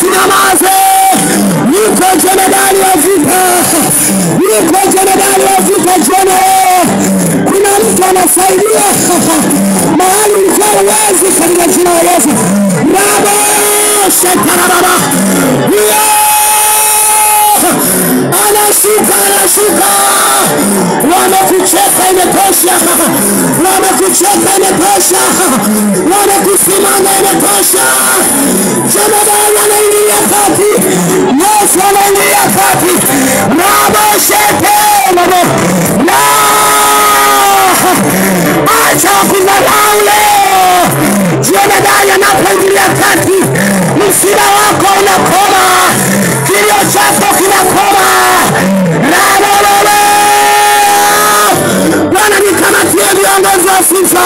Usinyamaze. Yuko jemadari wa vita, yuko jemadari wa vita jioni. Kuna mtu anasaidia mahali ulikuwa huwezi, katika jina la Yesu. Rabo shekarababa, anashuka, anashuka. Wamekucheka imetosha, wamekucheka imetosha, wamekusimama imetosha. Jemadari anaingilia kati, Yesu anaingilia kati. Rabo shekarababa, la acha kudharau leo. Jemadari anapoingilia kati, msiba wako unakoma, kilio chako kinakoma. Bwana nikamatie viongozi wa sifa,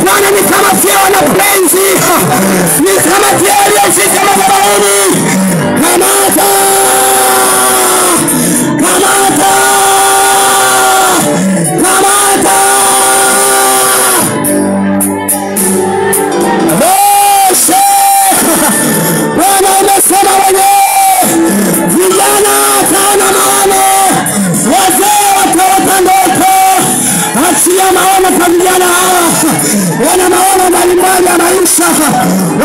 Bwana nikamatie wanapenzi, nikamatie waliofika madhabahuni. Kamata, kamata, kamata. Moshe, Bwana umesema wenyewe, vijana wataona maono, wazee wataota ndoto. Achia maono kwa vijana hawa, wana maono mbalimbali ya maisha,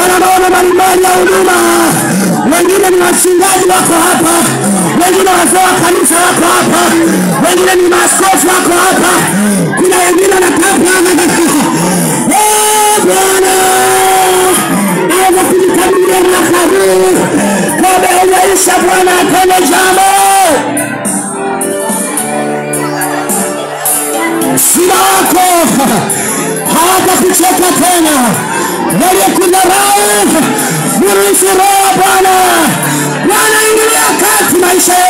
wana maono mbalimbali ya huduma. Wengine ni wachungaji wako hapa, wengine wazee wa kanisa wako hapa, wengine ni maaskofu wako hapa, kuna wengine wanataka. Bwana aweza kujikadiria mwaka huu kabla haujaisha. Bwana atende jambo. Msiba wako hawatakucheka tena, waliyekudharau mruhusu Roho Bwana. Bwana ingilia kati maisha yetu.